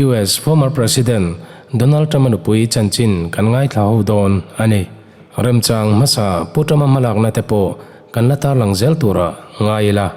US former President Donald Trump-a nupui chanchin kan ngaithla ho dawn a ni. Remchang hmasa Pu Trump-a hmalakna te pawh kan la tarlang zel tura ngai ila.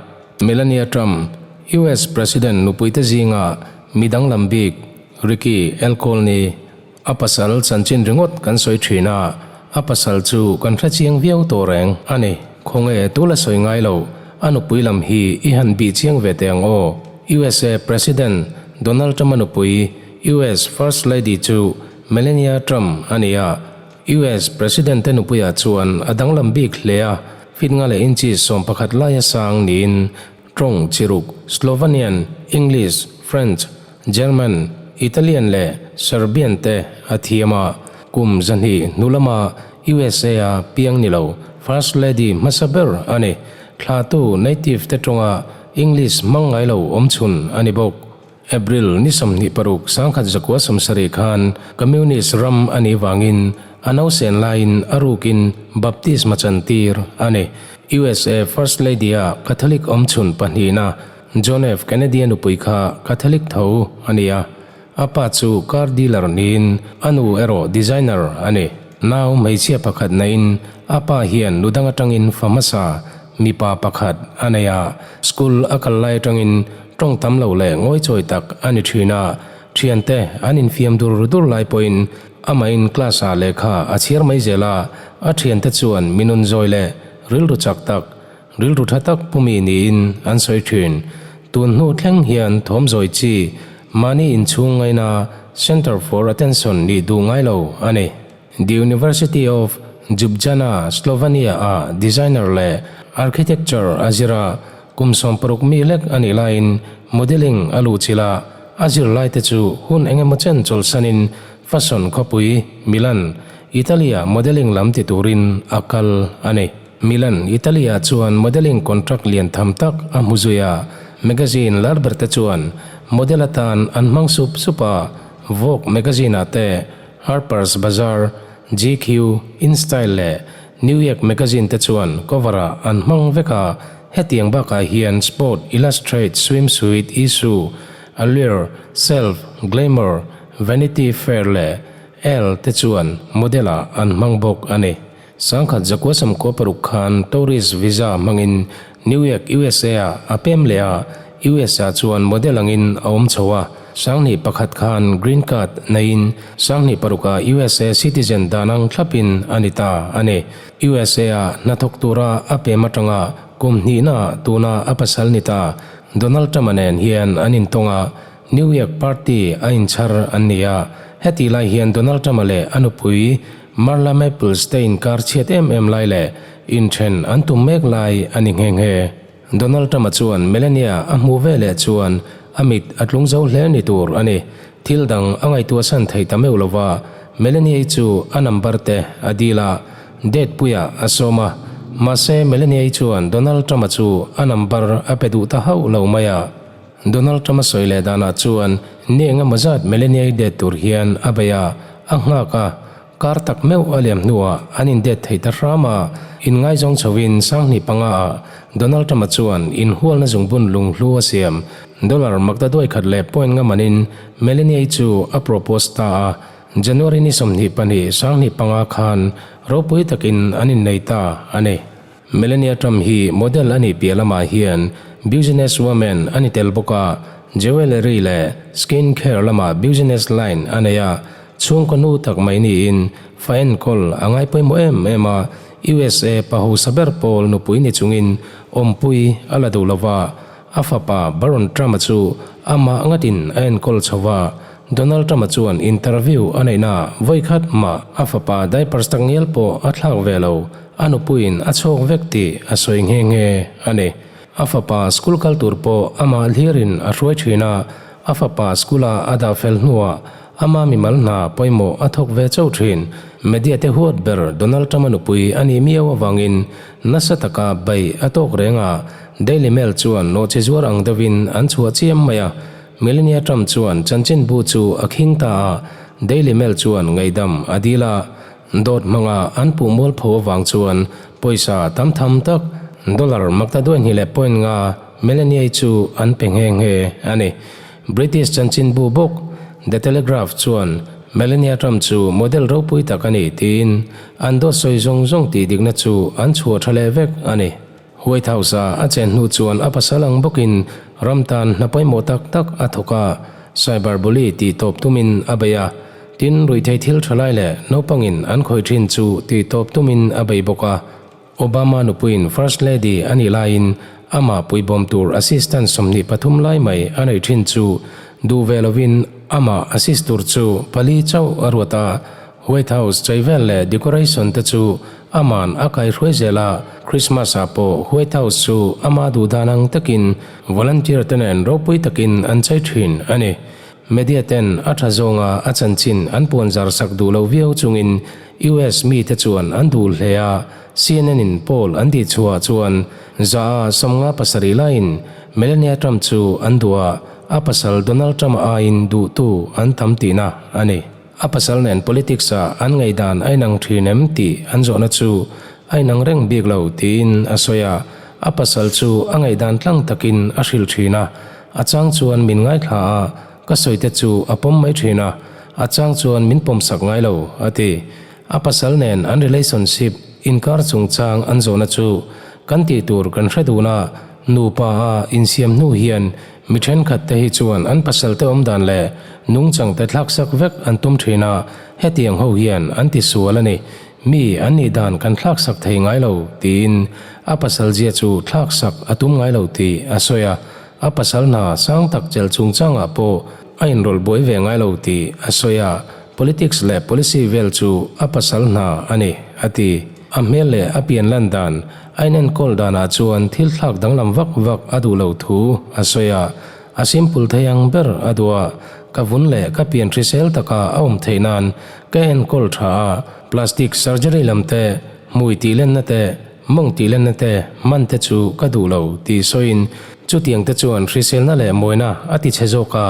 Melania Trump, US President nupuite zinga mi danglam bik Ricky Elkolny, A pasal chanchin ringawt kan sawi thin a, a pasal chu kan hre chiang viau tawh reng a ni. Khawnge tu la sawi ngai lo, a nupui lam hi i han bih chiang ve teh ang aw. USA President Donald Trump-a nupui, US First Lady chu Melania Trump a ni a. US President te nupuiah chuan a danglam bik hle a, feet nga leh inches 11 laia sang niin tawng chiruk, Slovenian, English, French, German, Italian leh Serbian te a thiam a, kum 200 hnu lama USA a piang ni lo First Lady hmasa ber a ni. Thlahtu native te tawnga English hmang ngai lo awmchhun a ni bawk. April ni 26 1970 khan Communist ram a nih vangin a nausen laiin a rukin baptisma chantir a ni. USA First Lady a Catholic awmchhun pahnihna John F. Kennedy-a nupui kha Catholic tho a ni a, a pa chu car dealer niin a nu erawh designer a ni. Nau hmeichhia pakhat naiin a pa hian nu dang atangin fa hmasa mipa pakhat a nei a, school a kal lai atangin tawng tam lo leh ngawichawi tak a ni thin a, thiante an infiam dur dur lai pawhin amahin class-ah lehkha a chhiar mai zel a, a thiante chuan minun zawi leh rilru chak tak Rilru tha tak pumi niin an sawi thin. Tun hnu thleng hian thawmzawi chi mahni inchhung ngaina Centre for Attention nih duh ngai lo a ni. The University of Ljubljana, Slovenia-a designer leh architecture a zir a, kum 60 mi lek a nih laiin modelling a luhchilh a, a zirlaite chu hun engemaw chen chawlhsanin fashion khawpui Milan, Italy-ah modelling lam ti turin a kal a ni. Milan, Italy-ah chuan modelling contract lian tham tak a hmu zui a, magazine lar ber te chuan model atan an hmang sup sup a, Vogue magazine-ah te, Harper's Bazaar, GQ, InStyle leh New York magazine te chuan cover-ah an hmang vek a, hetiang bakah hian Sport Illustrate Swimsuit Issue, Allure, Self, Glamour, Vanity Fair leh Elle te chuan model-ah an hmang bawk a ni. 1996 khan tourist visa hmangin New York, USA ah a pem leh a, US ah chuan model angin a awm chho a. 2001 khan green card neiin 2006 ah USA citizen dan ang thlapin a ni ta a ni. USA ah hnathawk tura a pem atanga kum hnihna ah tuna a pasal ni ta Donald Trump-a nen hian an intawng a, New York party a inchhar an ni a, hetih lai hian Donald Trump-a leh a nupui Marla Maples te inkar chhiat em em lai leh inthen an tum mek lai a ni nghe nghe. Donald Trump-a chuan Melania a hmuh ve leh chuan a mit a tlung zo hle ni tur a ni. Thil dang a ngaihtuah san thei ta meuh lova, Melania-i chu a number te a dil a, date puiah a sawm a. Mahse Melania-i chuan Donald Trump-a chu a number a pe duh ta hauh lo mai a. Donald Trump a sawi leh danah chuan ni engemaw zat Melania-i det tur hian a bei a, a nghak a, kar tak meuh a liam hnuah an indet thei ta hram a, inngaizawng chhoin 2005 ah Donald Trump-a chuan inhualna zungbun lunghlu a siam dollar makta duai khat leh point nga manin Melania-i chu a propose ta a, January ni 22 2005 khan ropui takin an innei ta a ni. Melania Trump hi model a nih piah lamah hian business woman a ni tel bawk a, jewellery leh skin care lamah business line a nei a, chhungkaw nu tak mai niin fa enkawl a ngai pawimawh em em a, USA pa hausa ber pawl nupui ni chungin awmpui a la duh lova, a fapa Barron Trump-a chu amah ngatin a enkawl chho va, Donald Trump-a chuan interview a neihna vawikhat mah a fapa diapers tak ngial pawh a thlak ve lo, a nupuiin a chhawk vek tih a sawi nghe nghe a ni. A fapa school kal tur pawh amah hlirin a hruai thin a, a fapa school-a a dah fel hnuah ama mimal hna pawimawh a thawk ve chauh thin. Media te huat ber Donald Trump-a nupui a nih miau avangin nasa taka bei a tawk reng a, Daily Mail chuan nawhchi zuar ang deuhin an chhuah chiam mai a, Melania Trump chuan chanchinbu chu a khing ta a, Daily Mail chuan ngaihdam a dil a, dawt hmanga an puh mualpho avang chuan pawisa tam tham tak, dollar makta duai hnih leh point nga Melania-i chu an pe nghe nghe a ni. British chanchinbu bawk The Telegraph chuan Melania Trump chu model ropui tak a ni tiin an dawt sawi zawng zawng tih dikna chu an chhuah tha leh vek a ni. White House-a a chen hnu chuan a pasal ang bawkin ram tan hna pawimawh tak tak a thawk a, cyber bully tih tawp tumin a bei a, tin ruihtheih thil tha lai leh naupangin an khawih thin chu tih tawp tumin a bei bawk a. Obama nupuiin First Lady a nih laiin amah puibawm tur assistant 23 lai mai a neih thin chu duh ve lovin amah assist tur chu pali chauh a ruat a, White House chei vel leh decoration te chu ama'n a kaihruai zel a, Christmas ah pawh White House chu ama duh dan ang takin volunteer te nen ropui takin an chei thin a ni. Media ten a tha zawnga a chanchin an puan zar sak duh lo viau chungin US mite chuan an duh hle a, CNN in poll an tih chhuah chuan za a 57 laiin Melania Trump chu an duh a, a pasal Donald Trump a aiin duhtu an tam tihna a ni. A pasal nen politics ah an ngaihdan a inang thin em tih an zawhna chu a inang reng bik lo tiin a sawi a, a pasal chu a ngaihdan tlang takin a hrilh thin a, a chang chuan min ngaithla a, Ka sawite chu a pawm mai thin a, a chang chuan min pawmsak ngai lo, a ti. A pasal nen an relationship inkar chungchang an zawhna chu kan tih tur kan hre dun a, nupa a insiam hnu hian mi thenkhat te hi chuan an pasal te awmdan leh nungchang te thlaksak vek an tum thin a, hetiang ho hian an ti sual a ni. Mi an nih dan kan thlaksak thei ngai lo, tiin a pasal zia chu thlaksak a tum ngai lo tih a sawi a. A pasal hna sang tak chelh chungchangah pawh a inrawlh buai ve ngai lo tih a sawi a, politics leh policy vel chu a pasal hna a ni, a ti. A hmel leh a pian lan dan, a inenkawl danah chuan thil thlak danglam vak vak a duh lo thu a sawi a, a simple thei ang ber a duh a, ka vun leh ka pian hrisel taka a awm theih nan ka enkawl tha a, plastic surgery lam te, hmui tihlenna te, Mawng tih lenna te, man te chu ka duh lo tih sawiin chutiang te chuan hriselna leh mawina a ti chhe zawk a,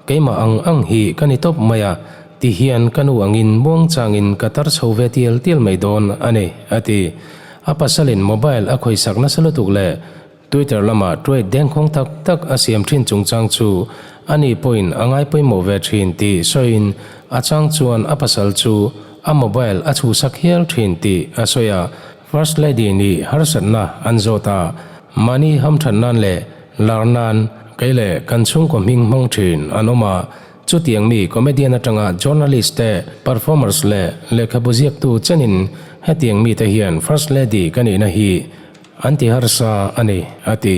keimah ang ang hi ka ni tawp mai a, ti hian ka nu angin muangchangin ka tar chho ve tial tial mai dawn a ni, a ti. A pasalin mobile a khawisak nasa lutuk leh Twitter lama tweet dengkhawng tak tak a siam thin chungchang chu ani pawhin a ngai pawimawh ve thin tih sawiin a chang chuan a pasal chu a mobile a chhuhsak hial thin tih a sawi a. First Lady nih harsatna an zawt a, mahni hamthat nan leh lar nan kei leh kan chhungkaw hming hmang thin an awm a, chutiang mi comedian atanga journalist te, performers leh lehkhabu ziaktu chenin hetiang mite hian First Lady ka nihna hi an ti harsa a ni, a ti.